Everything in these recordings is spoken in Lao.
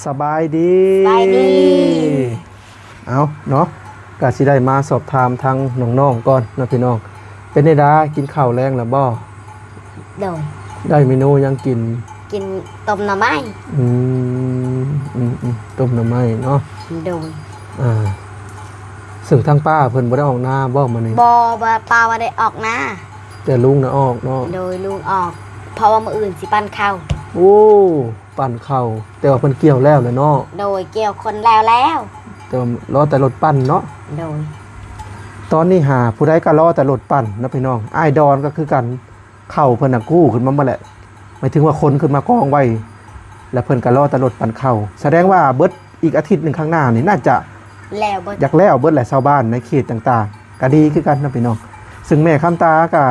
ສະບາຍດີ ສະບາຍດີ ເອົາເນາະ ກະຊິໄດ້ມາສອບຖາມທາງນ້ອງໆກ່ອນເນາະພີ່ນ້ອງ. ເປັນໃດ ກິນເຂົ້າແລງແລ້ວບໍ່? ໂດຍ. ໄດ້ເມນູຫຍັງກິນ? ກິນຕົ້ມໜໍ່ໄມ້. ອືມ ອືມໆ ຕົ້ມໜໍ່ໄມ້ເນາະ. ໂດຍ. ອ່າ ເຊິ່ງທາງປ້າເພິ່ນບໍ່ໄດ້ອອກນາບໍ່ມື້ນີ້? ບໍ່ ປ້າບໍ່ໄດ້ອອກນາ ແຕ່ລຸງນະອອກເນາະ. ໂດຍ ລຸງອອກ ເພາະວ່າມື້ອື່ນຊິປັ່ນເຂົ້າ. ໂອ້ ປັ່ນເຂົ້າ ແຕ່ວ່າເພິ່ນກ່ຽວແລ້ວແຫຼະເນາະ. ໂດຍ ກ່ຽວຄົນແລ້ວແລ້ວ ແຕ່ວ່າລໍແຕ່ລົດປັ່ນເນາະ. ໂດຍ. ຕອນນີ້ຫາຜູ້ໃດກໍລໍແຕ່ລົດປັ່ນເນາະພີ່ນ້ອງ. ອ້າຍດອນກໍຄືກັນ ເຂົ້າເພິ່ນນະກູ້ຂຶ້ນມາໝົດແຫຼະ ໝາຍເຖິງວ່າຂົນຂຶ້ນມາກອງໄວ້ ແລ້ວເພິ່ນກໍລໍແຕ່ລົດປັ່ນເຂົ້າ. ສະແດງວ່າເບິດອີກອາທິດໜຶ່ງຂ້າງໜ້ານີ້ ໜ້າຈະ ແລ້ວເບິດ ຢາກແລ້ວເບິດແຫຼະ ຊາວບ້ານໃນເຂດຕ່າງໆ ກໍດີຄືກັນເນາະພີ່ນ້ອງ. ເຊິ່ງແມ່ຄຳຕາກໍ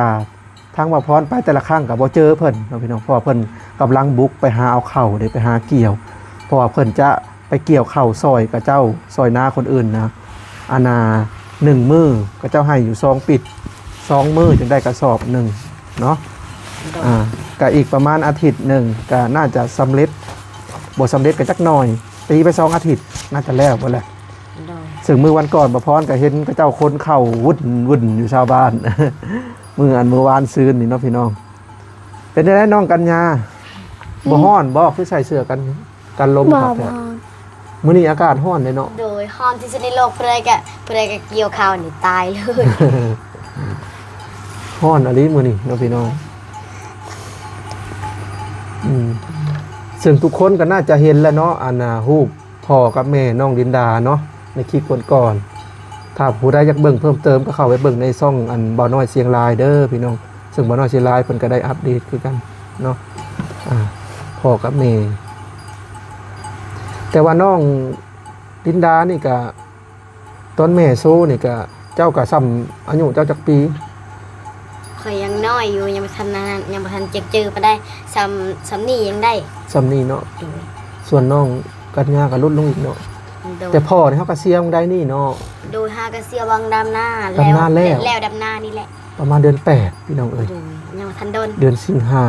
ທາງບ່າວພອນໄປແຕ່ລະຄັ້ງກໍບໍ່ເຈີເພິ່ນເນາະພີ່ນ້ອງ ເພາະວ່າເພິ່ນກຳລັງບຸກໄປຫາເອົາເຂົ້າເດ້ ໄປຫາກ່ຽວ ເພາະວ່າເພິ່ນຈະໄປກ່ຽວເຂົ້າຊ່ອຍເຂົາເຈົ້າ ຊ່ອຍນາຄົນອື່ນນະ. ອັນນ່າ ໜຶ່ງມື້ເຂົາເຈົ້າໃຫ້ຢູ່ສອງປິດ ສອງມື້ຈຶ່ງໄດ້ກະສອບໜຶ່ງເນາະ. ໂດຍ. ອ່າ ກະອີກປະມານອາທິດໜຶ່ງກະໜ້າຈະສຳເລັດ ບໍ່ສຳເລັດກະຈັກໜ້ອຍ ຕີໄປສອງອາທິດ ໜ້າຈະແລ້ວເບິດແຫຼະ. ໂດຍ. ເຊິ່ງມື້ວັນກ່ອນບ່າວພອນກະເຫັນເຂົາເຈົ້າຂົນເຂົ້າວຸ່ນໆຢູ່ຊາວບ້ານ ມື້ອັນ ມື້ວານຊືນນີ້ເນາະພີ່ນ້ອງ. ເປັນຈັ່ງໃດນ້ອງກັນຍາ ອືມ ບໍ່ຮ້ອນບໍ່? ຄືໃສ່ເສື້ອກັນ ກັນລົມ ບໍ່ ຄັກແທ້ ບໍ່ຮ້ອນ. ມື້ນີ້ອາກາດຮ້ອນເດ້ເນາະ. ໂດຍ ຮ້ອນທີ່ສຸດໃນໂລກ. ຜູ້ໃດກະ ຜູ້ໃດກະກ່ຽວເຂົ້ານີ້ຕາຍເລີຍ ຮ້ອນອີ່ຫຼີມື້ນີ້ເນາະພີ່ນ້ອງ. ອືມ ເຊິ່ງທຸກຄົນກໍໜ້າຈະເຫັນແລ້ວເນາະ ອັນນ່າ ຮູບ ພໍ່ກັບແມ່ນ້ອງລິນດາເນາະ ໃນຄລິບກ່ອນໆ. ຖ້າຜູ້ໃດຢາກເບິ່ງເພີ່ມເຕີມ ກໍເຂົ້າໄປເບິ່ງໃນຊ່ອງອັນບ່າວນ້ອຍຊຽງລາຍເດີພີ່ນ້ອງ. ເຊິ່ງບ່າວນ້ອຍຊຽງລາຍເພິ່ນກໍໄດ້ອັບເດດຄືກັນເນາະ ອ່າ ພໍ່ກັບແມ່. ແຕ່ວ່ານ້ອງລິນດານີ້ກະ ຕອນແມ່ໂຊນີ້ກະ ເຈົ້າກະຊ່ຳອາຍຸເຈົ້າຈັກປີ? ຂ້ອຍຍັງນ້ອຍຢູ່ ຍັງບໍ່ທັນນັ້ນ ຍັງບໍ່ທັນຈັກຈື່ປານໃດ. ຊ່ຳ ຊ່ຳນີ້ຍັງໄດ້ ຊ່ຳນີ້ເນາະ. ໂດຍ. ສ່ວນນ້ອງກັນຍາກໍຫຼຸດລົງອີກເນາະ. ໂດຍ. ແຕ່ພໍ່ນີ້ເຮົາກໍເສຍວັງໃດນີ້ເນາະ. ໂດຍ ເຮົາກໍເສຍວັງດຳນາ ດຳນາແລ້ວ ແລ້ວ ແລ້ວດຳນານີ້ແຫຼະ ປະມານເດືອນແປດ ພີ່ນ້ອງເອີຍ. ໂດຍ ຍັງບໍ່ທັນດົນ ເດືອນສິງຫາ.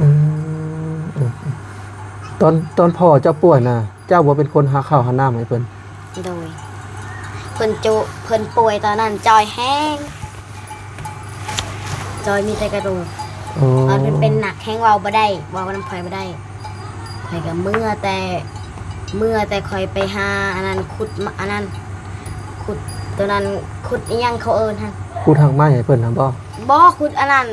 ອືມ ເອີ ເອີ ຕອນ ຕອນພໍ່ເຈົ້າປ່ວຍນະ ເຈົ້າບໍ່ເປັນຄົນຫາເຂົ້າຫານ້ຳໃຫ້ເພິ່ນ? ໂດຍ. ເພິ່ນໂຈະ ເພິ່ນປ່ວຍຕອນນັ້ນຈ່ອຍແຮງ ຈ່ອຍມີແຕ່ກະດູກ. ໂອ້ ຕອນເພິ່ນເປັນໜັກແຮງເວົ້າບໍ່ໄດ້ ເວົ້ານຳໃຜບໍ່ໄດ້. ຂ້ອຍກະເມືອແຕ່ ເມືອແຕ່ຂ້ອຍໄປຫາອັນນັ້ນ ຂຸດມາ ອັນນັ້ນ ຂຸດໂຕນັ້ນ ຂຸດອີ່ຫຍັງເຂົາເອີ້ນຫັ້ນ ຂຸດຮາກໄມ້ໃຫ້ເພິ່ນຫັ້ນບໍ່? ບໍ່ ຂຸດອັນນັ້ນ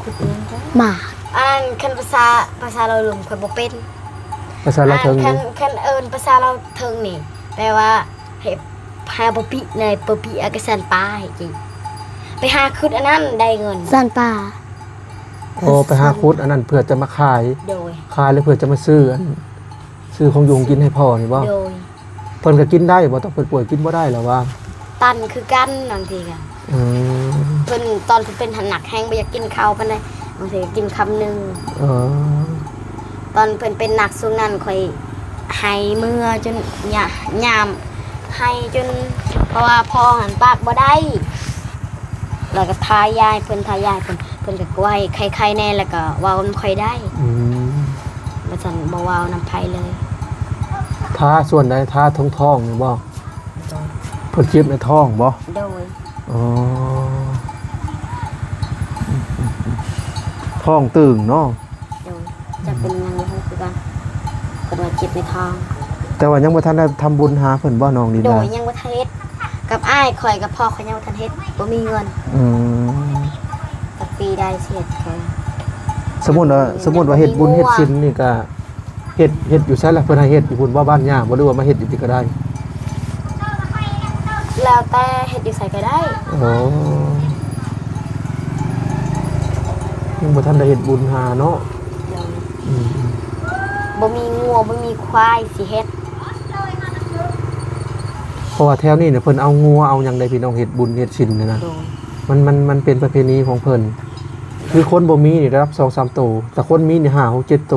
ຂຸດອີ່ຫຍັງກໍ ໝາກ ອັນນັ້ນ ຄັນພາສາ ພາສາລາວລຸ່ມຂ້ອຍບໍ່ເປັນ. ພາສາລາວເທິງ ຄັນ ຄັນເອີ້ນພາສາລາວເທິງນີ້ ແປວ່າ ໃຫ້ ຫາປໍປີ້ ໃນປໍປີ້ອາກະສັນປາໃຫ້ກິນ ໄປຫາຂຸດອັນນັ້ນໄດ້ເງິນ ສັນປາ. ໂອ້ ໄປຫາຂຸດອັນນັ້ນເພື່ອຈະມາຂາຍ. ໂດຍ. ຂາຍແລ້ວເພື່ອຈະມາຊື້ອັນ ຊື້ຂອງຢູ່ຂອງກິນໃຫ້ພໍ່ນີ້ບໍ່? ໂດຍ. ເພິ່ນກໍກິນໄດ້ບໍ່? ຕອນເພິ່ນປ່ວຍກິນບໍ່ໄດ້ລະວ່າ? ຕັນຄືກັນບາງທີກະ. ອືມ. ເພິ່ນ ຕອນເພິ່ນເປັນຫັ້ນໜັກແຮງ ບໍ່ຢາກກິນເຂົ້າປານໃດ ບາງທີກໍກິນຄຳໜຶ່ງ. ເອີ. ຕອນເພິ່ນເປັນໜັກຊ່ວງນັ້ນ ຂ້ອຍໄຫ້ເມືອຈົນຍາ ຍາມໄຫ້ຈົນ ເພາະວ່າພໍ່ຫັ້ນປາກບໍ່ໄດ້ ແລ້ວກໍທາຢາໃຫ້ເພິ່ນ ທາຢາໃຫ້ເພິ່ນ ເພິ່ນກໍໄຂ້ ໄຂ້ແດ່ ແລ້ວກໍເວົ້ານຳຂ້ອຍໄດ້. ອືມ. ວ່າຊັ້ນ ບໍ່ເວົ້ານຳໃຜເລີຍ. ທາສ່ວນໃດ? ທາທ້ອງໆນີ້ບໍ່? ໂດຍ. ເພິ່ນເຈັບໃນທ້ອງບໍ່? ໂດຍ. ອໍ ທ້ອງຕຶງເນາະ. ໂດຍ. ຈັກເປັນຫຍັງບໍ່ຮູ້ຄືກັນ ເພິ່ນວ່າເຈັບໃນທ້ອງ. ແຕ່ວ່າຍັງບໍ່ທັນໄດ້ທຳບຸນຫາເພິ່ນບໍ່ ນ້ອງລິນດາ? ໂດຍ ຍັງບໍ່ທັນເຮັດ ກັບອ້າຍຂ້ອຍກັບພໍ່ຂ້ອຍຍັງບໍ່ທັນເຮັດ ບໍ່ມີເງິນ. ອືມ. ຈັກປີໃດຊິເຮັດຂ້ອຍ? ສົມມຸດວ່າ ສົມມຸດວ່າເຮັດບຸນເຮັດສິນນີ້ກະ ເຮັດ ເຮັດຢູ່ໃສລະ? ເພິ່ນໃຫ້ເຮັດຢູ່ພຸ້ນບໍ່ ບ້ານຍ່າບໍ່ ຫຼືວ່າມາເຮັດຢູ່ພີ້ກໍໄດ້? ແລ້ວແຕ່ ເຮັດຢູ່ໃສກໍໄດ້. ອໍ ຍັງບໍ່ທັນໄດ້ເຮັດບຸນຫາເນາະ. ໂດຍ. ອືມ ບໍ່ມີງົວ ບໍ່ມີຄວາຍຊິເຮັດ. ເພາະວ່າແຖວນີ້ນະ ເພິ່ນເອົາງົວເອົາຫຍັງໄດ້ພີ່ນ້ອງ ເຮັດບຸນເຮັດສິນນີ້ນະ. ໂດຍ. ມັນ ມັນ ມັນເປັນປະເພນີຂອງເພິ່ນ ຄືຄົນບໍ່ມີນີ້ໄດ້ຮັບສອງສາມໂຕ ແຕ່ຄົນມີນີ້ຫ້າຫົກເຈັດໂຕ.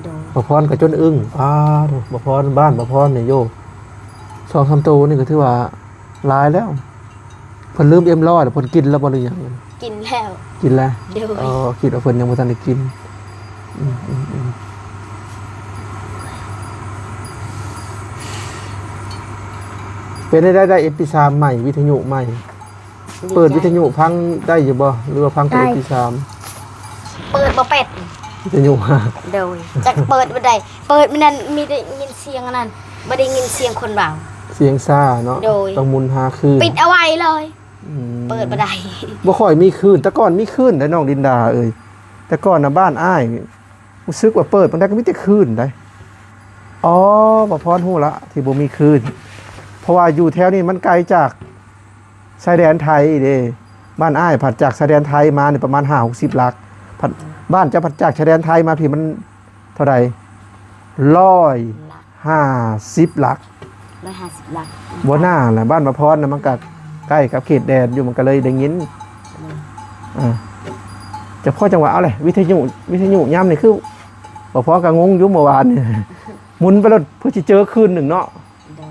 ໂດຍ. ບ່າວພອນກໍຈົນອຶ້ງ ປ້າໂທ້ ບ່າວພອນ ບ້ານບ່າວພອນນີ້ໂຍ ສອງສາມໂຕນີ້ກໍຖືວ່າຫຼາຍແລ້ວ. ເພິ່ນລືມເອັມຮ້ອຍແລ້ວ ເພິ່ນກິນແລ້ວບໍ່ ຫຼືຫຍັງ? ກິນແລ້ວ. ກິນແລ້ວ? ໂດຍ. ອໍ ຄິດວ່າເພິ່ນຍັງບໍ່ທັນໄດ້ກິນ. ອືມ ອືມ ອືມ. ເປັນໄດ້ໄດ້ ເອັມພີສາມ ໃໝ່ ວິທະຍຸໃໝ່ ເປີດວິທະຍຸຟັງໄດ້ຢູ່ບໍ່ ຫຼືວ່າຟັງແຕ່ ເອັມພີສາມ? ເປີດບໍ່ເປັນ ວິທະຍຸ ໂດຍ ຈັກເປີດບໍ່ໄດ້ ເປີດມັນນັ້ນມີແຕ່ຍິນສຽງອັນນັ້ນ ບໍ່ໄດ້ຍິນສຽງຄົນເວົ້າ ສຽງຊ້າເນາະ ໂດຍ ຕ້ອງໝູນຫາຄື້ນ ປິດເອົາໄວ້ເລີຍ ອືມ ເປີດບໍ່ໄດ້ ບໍ່ຄ່ອຍມີຄື້ນ ແຕ່ກ່ອນມີຄື້ນເດ້ນ້ອງລິນດາເອີຍ ແຕ່ກ່ອນນະບ້ານອ້າຍ ຮູ້ສຶກວ່າເປີດປານໃດກໍມີແຕ່ຄື້ນໃດ໋. ອໍ ບ່າວພອນຮູ້ລະ ທີ່ບໍ່ມີຄື້ນ ເພາະວ່າຢູ່ແຖວນີ້ມັນໄກຈາກຊາຍແດນໄທເດ້ ບ້ານອ້າຍພັດຈາກຊາຍແດນໄທມານີ້ປະມານຫ້າຫົກສິບຫຼັກ ພັດບ້ານເຈົ້າພັດຈາກຊາຍແດນໄທມາພີ້ມັນເທົ່າໃດ ຮ້ອຍ ຫ້າສິບຫຼັກ ຮ້ອຍຫ້າສິບຫຼັກ ບໍ່ໜ້າລະ ບ້ານບ່າວພອນນະ ມັນກະໃກ້ກັບເຂດແດນຢູ່ ມັນກະເລີຍໄດ້ຍິນ ອືມ ອ່າ ຈະພໍຈັ່ງວ່າ ເອົາແຫຼະ ວິທະຍຸ ວິທະຍຸຍາມນີ້ຄື ບ່າວພອນກະງົງຢູ່ເມື່ອວານນີ້ ໝູນໄປໂລດ ເພື່ອຊິເຈີຄືນໜຶ່ງເນາະ ໂດ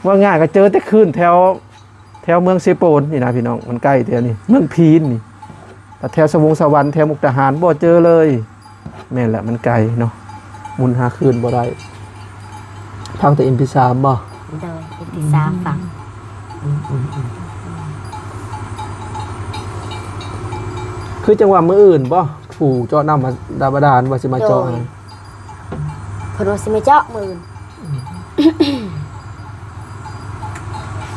ຍ ວ່າງ່າຍກະເຈີແຕ່ຄື້ນແຖວ ແຖວເມືອງເຊໂປນນີ້ນະພີ່ນ້ອງ ມັນໃກ້ແຖວນີ້ ເມືອງພີນນີ້ ແຖວສະວົງສະຫວັນ ແຖວມຸກດາຫານ ບໍ່ເຈີເລີຍ ແມ່ນແຫຼະ ມັນໄກເນາະ ໝູນຫາຄື້ນບໍ່ໄດ້ ຟັງແຕ່ ເອັມພີສາມ ບໍ່? ໂດຍ ເອັມພີສາມ ຟັງ ອືມ ອືມ ອືມ ຄືຈັ່ງວ່າມື້ອື່ນບໍ່ ຜູ້ເຈາະນ້ຳ ບາດານ ວ່າຊິມາເຈາະໃຫ້ ໂດຍ ເພິ່ນວ່າຊິມາເຈາະມື້ອື່ນ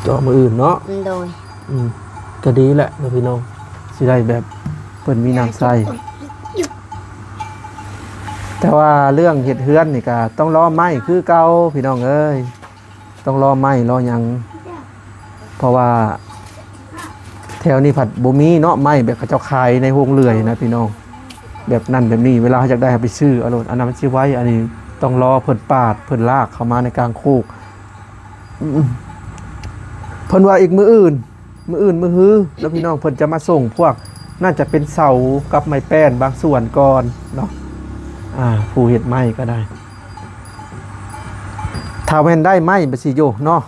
ເຈາະມື້ອື່ນເນາະ ໂດຍ ອືມ ກະດີແຫຼະເນາະພີ່ນ້ອງ ຊິໄດ້ແບບເພິ່ນມີນ້ຳໃຊ້ ແຕ່ວ່າເລື່ອງເຮັດເຮືອນນີ້ກະຕ້ອງລໍໄມ້ຄືເກົ່າພີ່ນ້ອງເອີຍ ຕ້ອງລໍໄມ້ລໍຫຍັງ ເພາະວ່າແຖວນີ້ພັດບໍ່ມີເນາະ ໄມ້ແບບເຂົາເຈົ້າຂາຍໃນໂຮງເລື່ອຍນະພີ່ນ້ອງ ແບບນັ້ນແບບນີ້ ເວລາເຮົາຢາກໄດ້ເຮົາໄປຊື້ເອົາໂລດ ອັນນັ້ນມັນຊິໄວ ອັນນີ້ຕ້ອງລໍເພິ່ນປາດ ເພິ່ນລາກເຂົ້າມາໃນກາງໂຄກ ອືມ ເພິ່ນວ່າອີກມື້ອື່ນ ມື້ອື່ນມື້ຮືເນາະພີ່ນ້ອງ ເພິ່ນຈະມາສົ່ງພວກ ໜ້າຈະເປັນເສົາກັບໄມ້ແປ້ນບາງສ່ວນກ່ອນເນາະ ອ່າ ຜູ້ເຮັດໄມ້ກໍໄດ້ ຖ້າແມ່ນໄດ້ໄມ້ບາດຊິໂຍເນາະ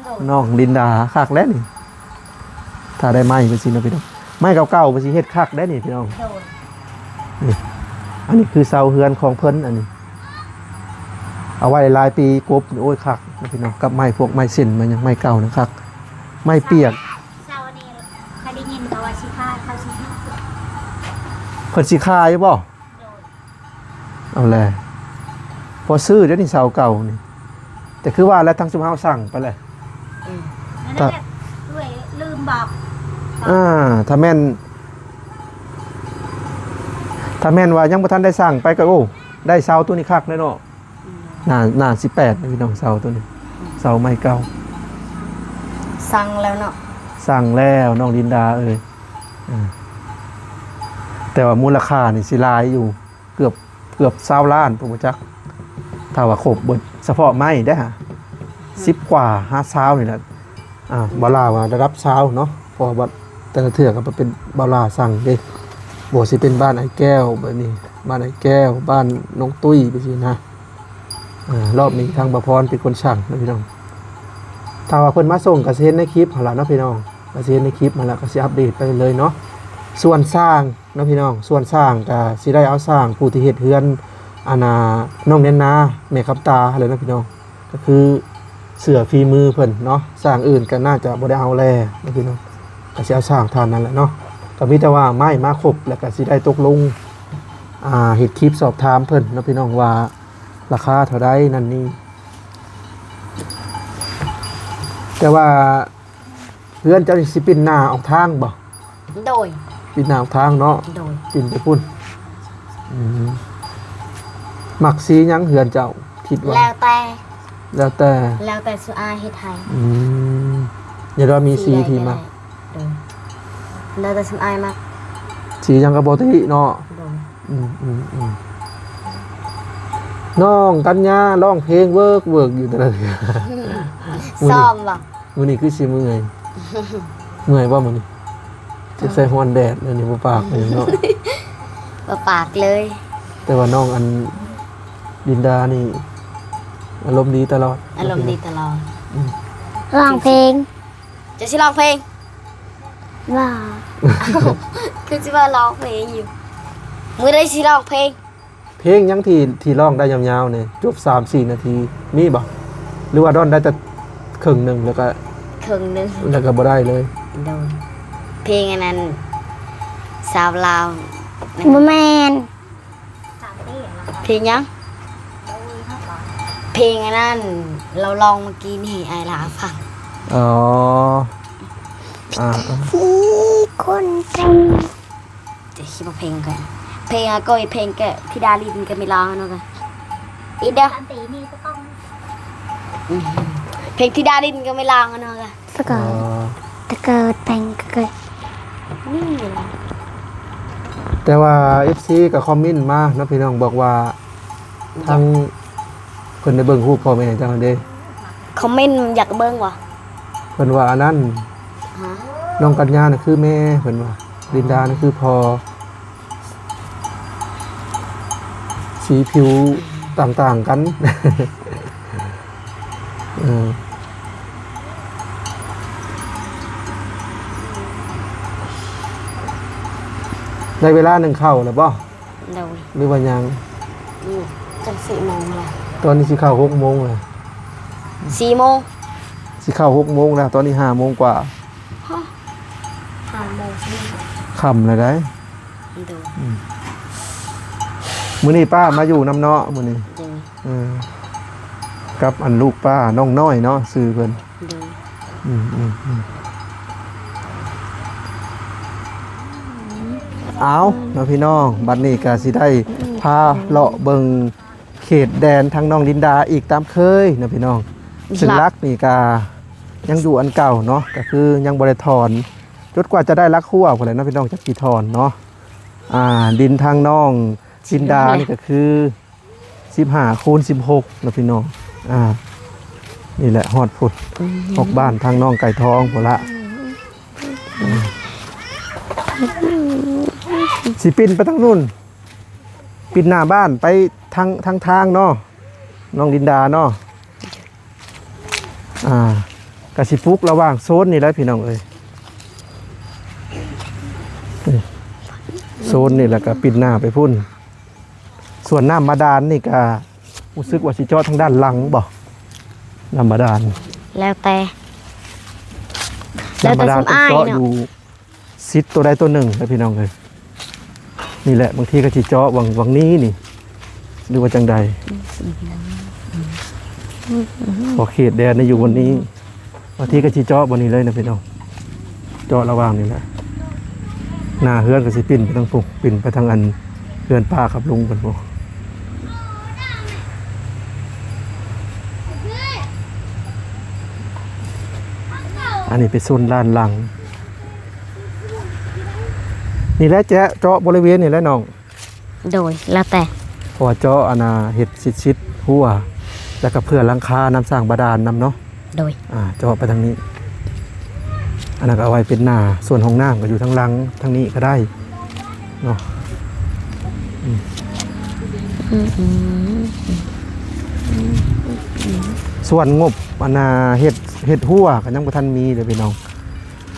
ໂດຍ ນ້ອງລິນດາ ຄັກແລ້ວນີ້ ຖ້າໄດ້ໄມ້ເພິ່ນຊິເນາະພີ່ນ້ອງ ໄມ້ເກົ່າໆເພິ່ນຊິເຮັດຄັກໄດ້ນີ້ພີ່ນ້ອງ ໂດຍ ນີ້ ອັນນີ້ຄືເສົາເຮືອນຂອງເພິ່ນ ອັນນີ້ ເອົາໄວ້ຫຼາຍປີ ກົບ ໂອ້ຍ ຄັກເນາະພີ່ນ້ອງ ກັບໄມ້ພວກໄມ້ເສັ້ນໄມ້ຫຍັງ ໄມ້ເກົ່ານະຄັກ ໄມ້ປຽກ ເສົານີ້ ເຂົາໄດ້ຍິນເຂົາວ່າຊິຂາຍ ເຂົາຊິ ເພິ່ນຊິຂາຍບໍ່? ໂດຍ ເອົາແຫຼະ ພໍຊື້ເດນີ້ເສົາເກົ່ານີ້ ແຕ່ຄືວ່າແຫຼະ ທາງຊຸມເຮົາສັ່ງໄປແຫຼະ ອືມ ນັ້ນແຫຼະ ເອື້ອຍລືມບອກ ອ່າ ຖ້າແມ່ນ ຖ້າແມ່ນວ່າຍັງບໍ່ທັນໄດ້ສັ່ງໄປກໍ ໂອ້ ໄດ້ເສົາໂຕນີ້ຄັກແລ້ວເນາະ ອືມ ໜ້າ ໜ້າສິບແປດນະພີ່ນ້ອງ ເສົາໂຕນີ້ ເສົາໄມ້ເກົ່າ ສັ່ງແລ້ວເນາະ ສັ່ງແລ້ວນ້ອງລິນດາເອີຍ ອ່າ ແຕ່ວ່າມູນລະຄ່ານີ້ຊິຫຼາຍຢູ່ ເກືອບ ເກືອບຊາວລ້ານພຸ້ນບໍ່ຈັກ ຖ້າວ່າຄົບເບິດ ສະເພາະໄມ້ເດ້ຫາ ສິບກວ່າຫາຊາວນີ້ແຫຼະ ອ່າ ບ່າວຫຼ້າວ່າລະດັບຊາວເນາະ ເພາະວ່າແຕ່ລະເທື່ອກໍເປັນບ່າວຫຼ້າສັ່ງເດ້ ບໍ່ວ່າຊິເປັນບ້ານອ້າຍແກ້ວແບບນີ້ ບ້ານອ້າຍແກ້ວ ບ້ານນ້ອງຕຸ້ຍ ຈັ່ງຊີ້ນະ ອ່າ ລອບນີ້ທາງບ່າວພອນເປັນຄົນສັ່ງນະພີ່ນ້ອງ ຖ້າວ່າເພິ່ນມາສົ່ງກໍຊິເຫັນໃນຄລິບຫັ້ນລະເນາະພີ່ນ້ອງ ກໍຊິເຫັນໃນຄລິບຫັ້ນລະ ກໍຊິອັບເດດໄປເລື້ອຍໆເນາະ ສ່ວນຊ່າງ ເນາະພີ່ນ້ອງ ສ່ວນຊ່າງກະຊິໄດ້ເອົາຊ່າງຜູ້ທີ່ເຮັດເຮືອນ ອັນນ່າ ນ້ອງແນນນາ ແມ່ຄຳຕາຫັ້ນແຫຼະເນາະພີ່ນ້ອງ ກະຄືເຊື່ອຝີມືເພິ່ນເນາະ ຊ່າງອື່ນກະໜ້າຈະບໍ່ໄດ້ເອົາແລ້ວເນາະພີ່ນ້ອງ ກະຊິເອົາຊ່າງທ່ານນັ້ນແຫຼະເນາະ ກະມີແຕ່ວ່າໄມ້ມາຄົບ ແລ້ວກະຊິໄດ້ຕົກລົງ ອ່າ ເຮັດຄລິບສອບຖາມເພິ່ນເນາະພີ່ນ້ອງວ່າລາຄາເທົ່າໃດນັ້ນນີ້ ແຕ່ວ່າ ເຮືອນເຈົ້ານີ້ຊິປິ່ນໜ້າອອກທາງບໍ່? ໂດຍ ປິ່ນໜ້າອອກທາງເນາະ ໂດຍ ປິ່ນໄປພຸ້ນ ອືມ ມັກສີຫຍັງເຮືອນເຈົ້າ ຄິດວ່າ? ແລ້ວແຕ່ ແລ້ວແຕ່ ແລ້ວແຕ່ຊຸມອ້າຍເຮັດໃຫ້ ອືມ ຢ່າວ່າມີສີທີ່ມັກ ໂດຍ ແລ້ວແຕ່ຊຸມອ້າຍມັກ ສີຫຍັງກໍບໍ່ຕິເນາະ ໂດຍ ອືມໆໆ ນ້ອງກັນຍາຮ້ອງເພງເວີກໆຢູ່ແຕ່ລະເທື່ອ ອືມ ຊ້ອມບໍ່? ມື້ນີ້ຄືຊິເມື່ອຍ ເມື່ອຍບໍ່ມື້ນີ້? ເຈັບໃສ່ຮ້ອນແດດ ແລ້ວນີ້ບໍ່ປາກຫຍັງເນາະ ບໍ່ປາກເລີຍ ແຕ່ວ່ານ້ອງອັນລິນດານີ້ອາລົມດີຕະຫຼອດ ອາລົມດີຕະຫຼອດ ອືມ ຮ້ອງເພງ ເຈົ້າຊິຮ້ອງເພງ? ວ່າ ຄືຊິວ່າຮ້ອງເພງຢູ່ ມື້ໃດຊິຮ້ອງເພງ? ເພງຫຍັງທີ່ ທີ່ຮ້ອງໄດ້ຍາວໆນີ້ ຈົບສາມສີ່ນາທີ ມີບໍ່? ຫຼືວ່າຮ້ອງໄດ້ແຕ່ເຄິ່ງໜຶ່ງ ແລ້ວກະ ເຖິງເດີ ແລ້ວກໍບໍ່ໄດ້ເລີຍ. ໂດຍ ເພງອັນນັ້ນ ສາວລາວ ບໍ່ແມ່ນ ເພງຫຍັງ? ເພງອັນນັ້ນ ລາວຮ້ອງມື້ກີ້ນີ້ ອ້າຍລາວຟັງ. ອໍ ອາໆ ສີ່ຄົນເປັນ ຈະຊິມາເພງກັນ ເພງອາໂກຍ ເພງແກະທິດາລິນກັບແມ່ລາວເນາະກະ ອີເດ ອືມ ເພງທິດາລິນກັບແມ່ລາວເນາະກະ ສະເກີດ ອໍ ຕະເກີດແປງກະເກີດ ນີ້ແຫຼະ. ແຕ່ວ່າເອັຟຊີກໍຄອມເມັນມາເນາະພີ່ນ້ອງ ບອກວ່າທາງເພິ່ນໄດ້ເບິ່ງຮູບພໍ່ແມ່ເຈົ້າຫັ້ນເດ້ ຄອມເມັນຢາກເບິ່ງຫວາ? ເພິ່ນວ່າອັນນັ້ນ ຮະ? ນ້ອງກັນຍານະຄືແມ່ ເພິ່ນວ່າ ລິນດານະຄືພໍ່. ສີຜິວຕ່າງໆກັນ ເອີ ໄດ້ເວລາໜຶ້ງເຂົ້າແລ້ວບໍ່? ໂດຍ ຫຼືວ່າຍັງ? ອືມ ຈັກສີ່ໂມງແລ້ວ ຕອນນີ້ຊິເຂົ້າຫົກໂມງແລ້ວ ສີ່ໂມງ ຊິເຂົ້າຫົກໂມງແລ້ວ ຕອນນີ້ຫ້າໂມງກວ່າ ຮະ ຫ້າໂມງ ຄ່ຳແລ້ວໃດ໋. ໂດຍ ອືມ ມື້ນີ້ປ້າມາຢູ່ນຳເນາະ ມື້ນີ້ ໂດຍ ເອີ ກັບອັນລູກປ້າ ນ້ອງນ້ອຍເນາະ ຊື່ເພິ່ນ ໂດຍ ອືມໆໆ ເອົາເນາະພີ່ນ້ອງ ບັດນີ້ກໍຊິໄດ້ພາເລາະເບິ່ງເຂດແດນທາງນ້ອງລິນດາອີກຕາມເຄີຍເນາະພີ່ນ້ອງ ຊຶ່ງຫຼັກນີ້ກໍຍັງຢູ່ອັນເກົ່າເນາະ ກໍຄືຍັງບໍ່ໄດ້ຖອນ ຈົນກວ່າຈະໄດ້ຫຼັກຮົ້ວພຸ້ນແຫຼະເນາະພີ່ນ້ອງ ຈັ່ງຊິຖອນເນາະ. ອ່າ ດິນທາງນ້ອງລິນດານີ້ກໍຄືສິບຫ້າຄູນສິບຫົກເນາະພີ່ນ້ອງ ອ່າ ນີ້ແຫຼະ ຮອດພຸ້ນ ອືມ ຮອດບ້ານທາງນ້ອງໄກ່ທອງພຸ້ນລະ ອືມ ຊິປິ່ນໄປທາງນັ້ນ ປິ່ນໜ້າບ້ານໄປທາງ ທາງທາງເນາະ ນ້ອງລິນດາເນາະ. ອ່າ ກະຊິປຸກລະຫວ່າງໂຊນນີ້ແຫຼະພີ່ນ້ອງເອີຍ ນີ້ ໂຊນນີ້ ແລ້ວກະປິ່ນໜ້າໄປພຸ້ນ. ສ່ວນນ້ຳບາດານນີ້ກະຮູ້ສຶກວ່າຊິເຈາະທາງດ້ານຫຼັງບໍ່ ນ້ຳບາດານ ແລ້ວແຕ່ ແລ້ວແຕ່ ນ້ຳບາດານເພິ່ນເຈາະຢູ່ ສິດໂຕໃດໂຕໜຶ່ງນະພີ່ນ້ອງເອີຍ. ນີ້ແຫຼະ ບາງທີກໍຊິເຈາະຫວ່າງ ຫວ່າງນີ້ນີ້ ຫຼືວ່າຈັ່ງໃດ ພໍເຂດແດນນີ້ຢູ່ບ່ອນນີ້ ບາງທີກໍຊິເຈາະບ່ອນນີ້ເລີຍນະພີ່ນ້ອງ ເຈາະລະຫວ່າງນີ້ແຫຼະ. ໜ້າເຮືອນກໍຊິປິ່ນໄປທາງພຸ້ນ ປິ່ນໄປທາງອັນເຮືອນປ້າກັບລຸງເພິ່ນພຸ້ນ. ອັນນີ້ເປັນໂຊນດ້ານຫຼັງ. ນີ້ແຫຼະ ແຈະເຈາະບໍລິເວນນີ້ແຫຼະນ້ອງ. ໂດຍ ແລ້ວແຕ່ ເພາະວ່າເຈາະອັນນ່າ ເຮັດຊິດໆ ຮົ້ວ ແລ້ວກໍເພື່ອຫຼັງຄານຳ ສ້າງບາດານນຳເນາະ. ໂດຍ ອ່າ ເຈາະໄປທາງນີ້ ອັນນັ້ນກໍເອົາໄວ້ເປັນໜ້າ. ສ່ວນຫ້ອງນ້ຳກໍຢູ່ທາງຫຼັງ ທາງນີ້ກໍໄດ້ເນາະ. ອືມ ອືມ ອືມ ອືມ ສ່ວນງົບອັນນ່າ ເຮັດ ເຮັດຮົ້ວກໍຍັງບໍ່ທັນມີເດີ້ພີ່ນ້ອງ.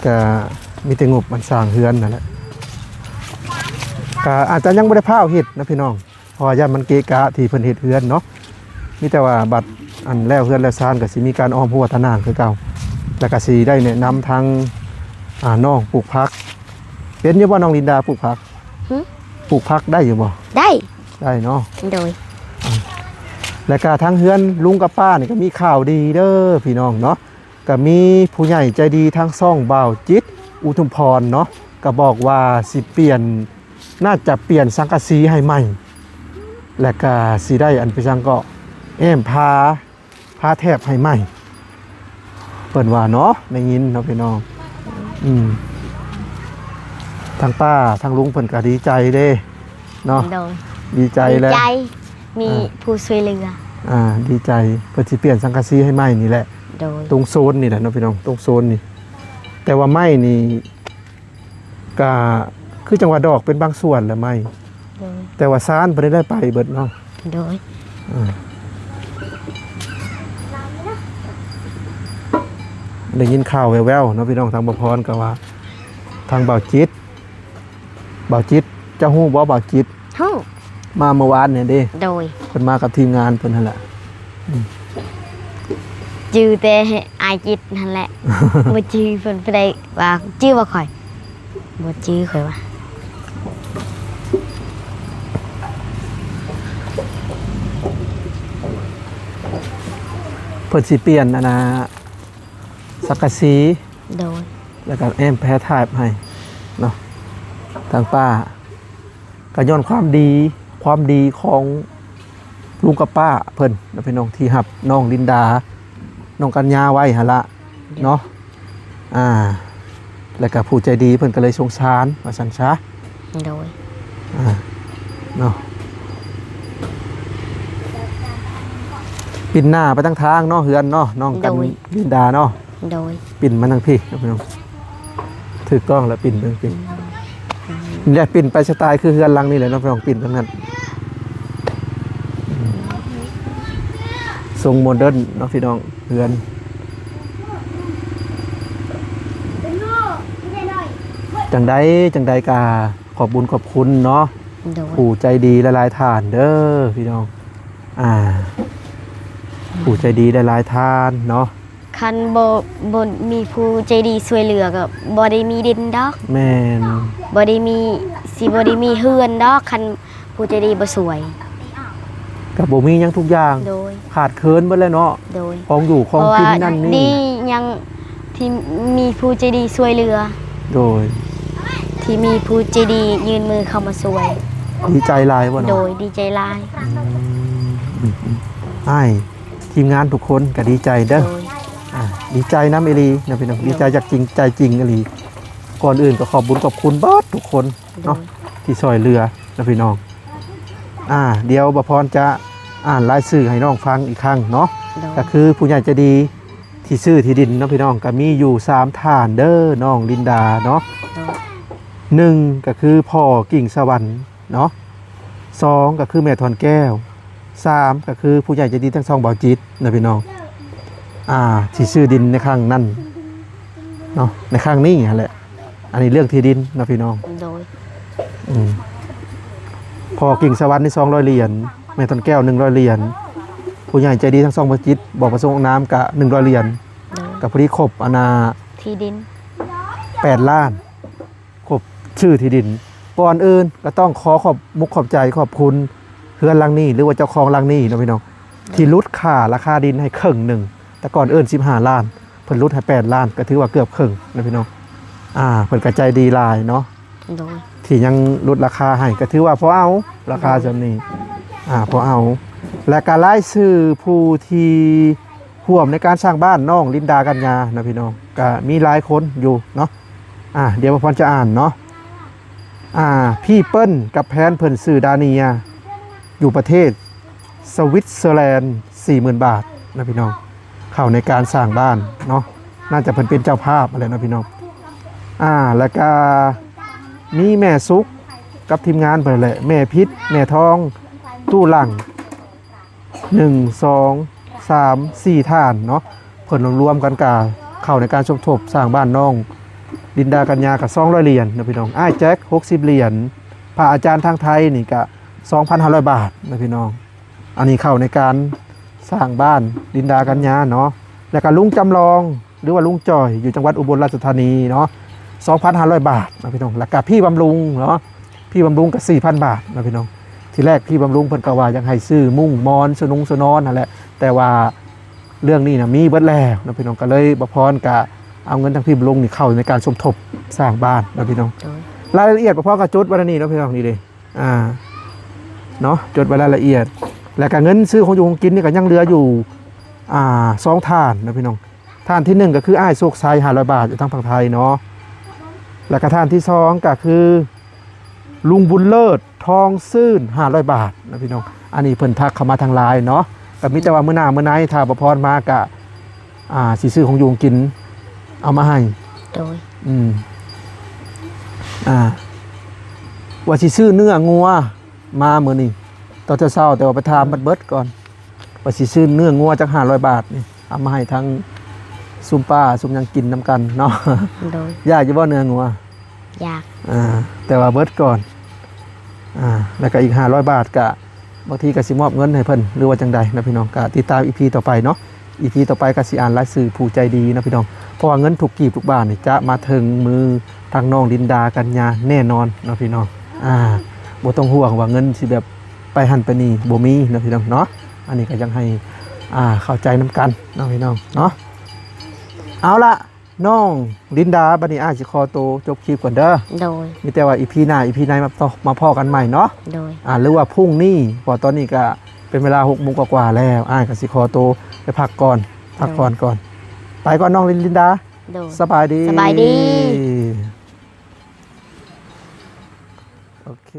ກະມີແຕ່ງົບອັນສ້າງເຮືອນນັ້ນແຫຼະ ກະອາດຈະຍັງບໍ່ໄດ້ພ້າວເຮັດນະພີ່ນ້ອງ ເພາະວ່າຢ້ານມັນເກະກະທີ່ເພິ່ນເຮັດເຮືອນເນາະ. ມີແຕ່ວ່າບັດອັນແລ້ວເຮືອນແລ້ວຊານ ກະຊິມີການອ້ອມຮົ້ວຕາໜ່າງຄືເກົ່າ ແລ້ວກະຊິໄດ້ແນະນຳທາງ ອ່າ ນ້ອງປູກຜັກ. ເປັນຢູ່ບໍ່ນ້ອງລິນດາ ປູກຜັກ? ຫື? ປູກຜັກໄດ້ຢູ່ບໍ່? ໄດ້ ໄດ້ເນາະ. ໂດຍ ແລ້ວກະທາງເຮືອນລຸງກັບປ້ານີ້ກະມີຂ່າວດີເດີ້ພີ່ນ້ອງເນາະ. ກະມີຜູ້ໃຫຍ່ໃຈດີທາງຊ່ອງບ່າວຈິດ ອຸທຸມພອນເນາະ ກະບອກວ່າຊິປ່ຽນ ໜ້າຈະປ່ຽນສັງກະສີໃຫ້ໃໝ່ ແລະກະຊິໄດ້ອັນ ເປັນຫຍັງເກາະ ແອ້ມຜາ ຜາແຖບໃຫ້ໃໝ່ ເພິ່ນວ່າເນາະ ໄດ້ຍິນເນາະພີ່ນ້ອງ. ອືມ ທາງປ້າທາງລຸງເພິ່ນກະດີໃຈເດ້ ເນາະ. ໂດຍ ດີໃຈແຫຼະ ດີໃຈ ມີ ອ່າ ຜູ້ຊ່ວຍເຫຼືອ. ອ່າ ດີໃຈ ເພິ່ນຊິປ່ຽນສັງກະສີໃຫ້ໃໝ່ນີ້ແຫຼະ. ໂດຍ ຕົງໂຊນນີ້ແຫຼະເນາະພີ່ນ້ອງ ຕົງໂຊນນີ້. ແຕ່ວ່າໄມ້ນີ້ກະຄືຈັ່ງວ່າດອກເປັນບາງສ່ວນແຫຼະໄມ້. ໂດຍ ແຕ່ວ່າຊານບໍ່ໄດ້ໄປເບິດເນາະ. ໂດຍ ອ່າ ໄດ້ຍິນຂ່າວແວ່ວໆເນາະພີ່ນ້ອງ ທາງບ່າວພອນກໍວ່າ ທາງບ່າວຈິດ ບ່າວຈິດ ເຈົ້າຮູ້ບໍ່ບ່າວຈິດ? ຮູ້ ມາເມື່ອວານນີ້ເດ້. ໂດຍ ເພິ່ນມາກັບທີມງານເພິ່ນຫັ້ນແຫຼະ. ອືມ ຈື່ແຕ່ອ້າຍຈິດຫັ້ນແຫຼະ ບໍ່ຈື່ເພິ່ນຜູ້ໃດວ່າຈື່ບໍ່ຂ້ອຍ ບໍ່ຈື່ຂ້ອຍວ່າ. ເພິ່ນຊິປ່ຽນອັນນ່າ ສັງກະສີ ໂດຍ ແລ້ວກໍແອ້ມແພທາບໃຫ້ເນາະ ທາງປ້າ ກໍຍ້ອນຄວາມດີ ຄວາມດີຂອງລຸງກັບປ້າເພິ່ນນະພີ່ນ້ອງ ທີ່ຮັບນ້ອງລິນດາ ນ້ອງກັນຍາໄວ້ຫັ້ນລະເນາະ ອ່າ ແລ້ວກໍຜູ້ໃຈດີເພິ່ນກໍເລີຍສົງສານວ່າຊັ້ນຊະ ໂດຍ ອ່າ ເນາະ ປິ່ນໜ້າໄປທາງທາງເນາະ ເຮືອນເນາະ ນ້ອງກັນ ໂດຍ ລິນດາເນາະ ໂດຍ ປິ່ນມາທາງພີ້ເນາະພີ່ນ້ອງ ຖືກຕ້ອງແລ້ວ ປິ່ນເບິ່ງ ປິ່ນ ນີ້ແຫຼະ ປິ່ນໄປສະໄຕຄືເຮືອນຫຼັງນີ້ແຫຼະເນາະ ພີ່ນ້ອງ ປິ່ນທາງນັ້ນ ຊົງໂມເດີນເນາະພີ່ນ້ອງ ເຮືອນ ຈັ່ງໃດ ຈັ່ງໃດກະຂອບບຸນຂອບຄຸນເນາະ ໂດຍ ຜູ້ໃຈດີຫຼາຍໆທ່ານເດີພີ່ນ້ອງ ອ່າ ຜູ້ໃຈດີຫຼາຍໆທ່ານເນາະ. ຄັນບໍ່ ບໍ່ມີຜູ້ໃຈດີຊ່ວຍເຫຼືອກໍບໍ່ໄດ້ມີດິນດອກ ແມ່ນ ບໍ່ໄດ້ມີ ຊິບໍ່ໄດ້ມີເຮືອນດອກ ຄັນຜູ້ໃຈດີບໍ່ຊ່ວຍ ກໍບໍ່ມີຫຍັງທຸກຢ່າງ ໂດຍ ຂາດເຂີນເບິດແລ້ວເນາະ ໂດຍ ຂອງຢູ່ຂອງກິນນັ້ນນີ້ ດີຫຍັງທີ່ມີຜູ້ໃຈດີຊ່ວຍເຫຼືອ ໂດຍ ທີ່ມີຜູ້ໃຈດີຍື່ນມືເຂົ້າມາຊ່ວຍ ດີໃຈຫຼາຍບໍ່ເນາະ ໂດຍ ດີໃຈຫຼາຍ ອືມ ອືມ ອ້າຍ ທີມງານທຸກຄົນກໍດີໃຈເດີ ໂດຍ ອ່າ ດີໃຈນຳອີ່ຫຼີນະພີ່ນ້ອງ ໂດຍ ດີໃຈຈາກຈິງໃຈຈິງອີ່ຫຼີ ກ່ອນອື່ນກໍຂອບບຸນຂອບຄຸນເບິດທຸກຄົນເນາະ ໂດຍ ທີ່ຊ່ວຍເຫຼືອນະພີ່ນ້ອງ ອ່າ ດຽວບ່າວພອນຈະອ່ານລາຍຊື່ໃຫ້ນ້ອງຟັງອີກຄັ້ງເນາະ ໂດຍ ກໍຄືຜູ້ໃຫຍ່ໃຈດີທີ່ຊື້ທີ່ດິນເນາະພີ່ນ້ອງ ກໍມີຢູ່ສາມທ່ານເດີ ນ້ອງລິນດາເນາະ ໂດຍ ໜຶ່ງ ກໍຄືພໍ່ກິ່ງສະຫວັນ ເນາະ ສອງ ກໍຄືແມ່ທອນແກ້ວ ສາມ ກໍຄືຜູ້ໃຫຍ່ໃຈດີທັງຊ່ອງເບົາຈິດນະພີ່ນ້ອງ ອ່າ ທີ່ຊື້ດິນໃນຄັ້ງນັ້ນເນາະ ໃນຄັ້ງນີ້ຫັ້ນແຫຼະ ອັນນີ້ເລື່ອງທີ່ດິນເນາະພີ່ນ້ອງ ໂດຍ ອືມ ພໍ່ກິ່ງສະຫວັນນີ້ສອງຮ້ອຍຫຼຽນ ແມ່ທອນແກ້ວໜຶ່ງຮ້ອຍຫຼຽນ ຜູ້ໃຫຍ່ໃຈດີທັງຊ່ອງເບົາຈິດບໍ່ປະສົງອອກນາມກະໜຶ່ງຮ້ອຍຫຼຽນ ໂດຍ ກະພໍດີຄົບອັນນ່າ ທີ່ດິນ ແປດລ້ານ ຄົບຊື້ທີ່ດິນ ກ່ອນອື່ນກໍຕ້ອງຂໍຂອບມຸກຂອບໃຈຂອບຄຸນເຮືອນຫຼັງນີ້ ຫຼືວ່າເຈົ້າຂອງຫຼັງນີ້ເນາະພີ່ນ້ອງ ທີ່ຫຼຸດຄ່າລາຄາດິນໃຫ້ເຄິ່ງໜຶ່ງ ແຕ່ກ່ອນເອີ້ນສິບຫ້າລ້ານ ເພິ່ນຫຼຸດໃຫ້ແປດລ້ານ ກໍຖືວ່າເກືອບເຄິ່ງນະພີ່ນ້ອງ ອ່າ ເພິ່ນກໍໃຈດີຫຼາຍເນາະ ໂດຍ ທີ່ຍັງຫຼຸດລາຄາໃຫ້ ກໍຖືວ່າພໍເອົາ ລາຄາ ໂດຍ ສ່ຳນີ້ ອ່າ ພໍເອົາ ແລະກໍລາຍຊື່ຜູ້ທີ່ຮ່ວມໃນການສ້າງບ້ານນ້ອງລິນດາກັນຍານະພີ່ນ້ອງ ກໍມີຫຼາຍຄົນຢູ່ເນາະ ອ່າ ດຽວບ່າວພອນຈະອ່ານເນາະ ອ່າ ພີ່ເປີ້ນກັບແຟນເພິ່ນຊື່ດາເນຍ ຢູ່ປະເທດສະວິດເຊີແລນ ສີ່ໝື່ນບາດນະພີ່ນ້ອງ ເຂົ້າໃນການສ້າງບ້ານເນາະ ໜ້າຈະເພິ່ນເປັນເຈົ້າພາບຫັ້ນແຫຼະເນາະພີ່ນ້ອງ ອ່າ ແລ້ວກະມີແມ່ສຸກກັບທີມງານເພິ່ນແຫຼະ ແມ່ພິດ ແມ່ທອງ ຕູ້ຫຼັ່ງ ໜຶ່ງ ສອງ ສາມ ສີ່ທ່ານເນາະ ເພິ່ນລວມໆກັນກະເຂົ້າໃນການສົມທົບສ້າງບ້ານນ້ອງລິນດາກັນຍາກະສອງຮ້ອຍຫຼຽນເນາະພີ່ນ້ອງ ອ້າຍແຈັກຫົກສິບຫຼຽນ ພະອາຈານທາງໄທນີ້ກະສອງພັນຫ້າຮ້ອຍບາດເນາະພີ່ນ້ອງ ອັນນີ້ເຂົ້າໃນການສ້າງບ້ານລິນດາກັນຍາເນາະ ແລ້ວກະລຸງຈຳລອງ ຫຼືວ່າລຸງຈ່ອຍ ຢູ່ຈັງຫວັດອຸບົນລາຊະທານີເນາະ ສອງພັນຫ້າຮ້ອຍບາດເນາະພີ່ນ້ອງ ແລ້ວກະພີ່ບຳລຸງເນາະ ພີ່ບຳລຸງກໍສີ່ພັນບາດເນາະພີ່ນ້ອງ ທີແລກພີ່ບຳລຸງເພິ່ນກໍວ່າຢາກໃຫ້ຊື້ມຸ້ງມອນສະນຸງສະນອນຫັ້ນແຫຼະ ແຕ່ວ່າເລື່ອງນີ້ນະມີເບິດແລ້ວເນາະພີ່ນ້ອງ ກໍເລີຍບ່າວພອນກະເອົາເງິນທາງພີ່ບຳລຸງນີ້ເຂົ້າໃນການສົມທົບສ້າງບ້ານເນາະພີ່ນ້ອງ ໂດຍ ລາຍລະອຽດບ່າວພອນກໍຈົດໄວ້ໃນນີ້ເນາະພີ່ນ້ອງ ນີ້ເດ້ ອ່າ ເນາະ ຈົດໄວ້ລາຍລະອຽດ ແລ້ວກະເງິນຊື້ຂອງຢູ່ຂອງກິນນີ້ກໍຍັງເຫຼືອຢູ່ ອ່າ ສອງທ່ານເນາະພີ່ນ້ອງ ທ່ານທີໜຶ່ງກໍຄືອ້າຍໂຊກໄຊ ຫ້າຮ້ອຍບາດ ຢູ່ທາງຝັ່ງໄທເນາະ ແລ້ວກໍທ່ານທີສອງກໍຄືລຸງບຸນເລີດ ທອງຊື່ນ ຫ້າຮ້ອຍບາດເນາະພີ່ນ້ອງ ອັນນີ້ເພິ່ນທັກເຂົ້າມາທາງລາຍເນາະ ກໍມີແຕ່ວ່າມື້ໜ້າມື້ໃນຖ້າບ່າວພອນມາກໍ ອ່າ ຊິຊື້ຂອງຢູ່ຂອງກິນເອົາມາໃຫ້ ໂດຍ ອືມ ອ່າ ວ່າຊິຊື້ເນື້ອງົວມາມື້ນີ້ຕອນເຊົ້າໆ ແຕ່ວ່າໄປຖາມເບິດໆກ່ອນ ວ່າຊິຊື້ເນື້ອງົວຈັກຫ້າຮ້ອຍບາດນີ້ ເອົາມາໃຫ້ທັງຊຸມປ້າຊຸມຫຍັງກິນນຳກັນເນາະ ໂດຍ ຢາກຢູ່ບໍ່ເນື້ອງົວ? ຢາກ ອ່າ ແຕ່ວ່າເບິດກ່ອນ ອ່າ ແລ້ວກໍອີກຫ້າຮ້ອຍບາດ ກະບາງທີກໍຊິມອບເງິນໃຫ້ເພິ່ນ ຫຼືວ່າຈັ່ງໃດເນາະພີ່ນ້ອງ ກະຕິດຕາມອີພີຕໍ່ໄປເນາະ ອີພີຕໍ່ໄປກໍຊິອ່ານລາຍຊື່ຜູ້ໃຈດີເນາະພີ່ນ້ອງ ເພາະວ່າເງິນທຸກກີບທຸກບາດນີ້ຈະມາເຖິງມືທາງນ້ອງລິນດາກັນຍາແນ່ນອນເນາະພີ່ນ້ອງ. ອ່າ ບໍ່ຕ້ອງຫ່ວງວ່າເງິນຊິແບບໄປຫັ້ນໄປນີ້ ບໍ່ມີເນາະພີ່ນ້ອງເນາະ. ອັນນີ້ກໍຢາກໃຫ້ ອ່າ ເຂົ້າໃຈນຳກັນເນາະພີ່ນ້ອງເນາະ. ເອົາລະ ນ້ອງລິນດາ ບັດນີ້ອ້າຍຊິຂໍໂຕຈົບຄລິບກ່ອນເດີ. ໂດຍ. ມີແຕ່ວ່າອີພີໜ້າ ອີພີໃນມາຕໍ່ ມາພໍ້ກັນໃໝ່ເນາະ. ໂດຍ. ອ່າ ຫຼືວ່າພລຸ້ງນີ້ ເພາະຕອນນີ້ກະເປັນເວລາຫົກໂມງກວ່າໆແລ້ວ ອ້າຍກໍຊິຂໍໂຕໄປພັກກ່ອນ ພັກຜ່ອນກ່ອນ. ໂດຍ. ໄປກ່ອນນ້ອງລິນດາ. ໂດຍ. ສະບາຍດີ. ສະບາຍດີ. ໂອເຄ.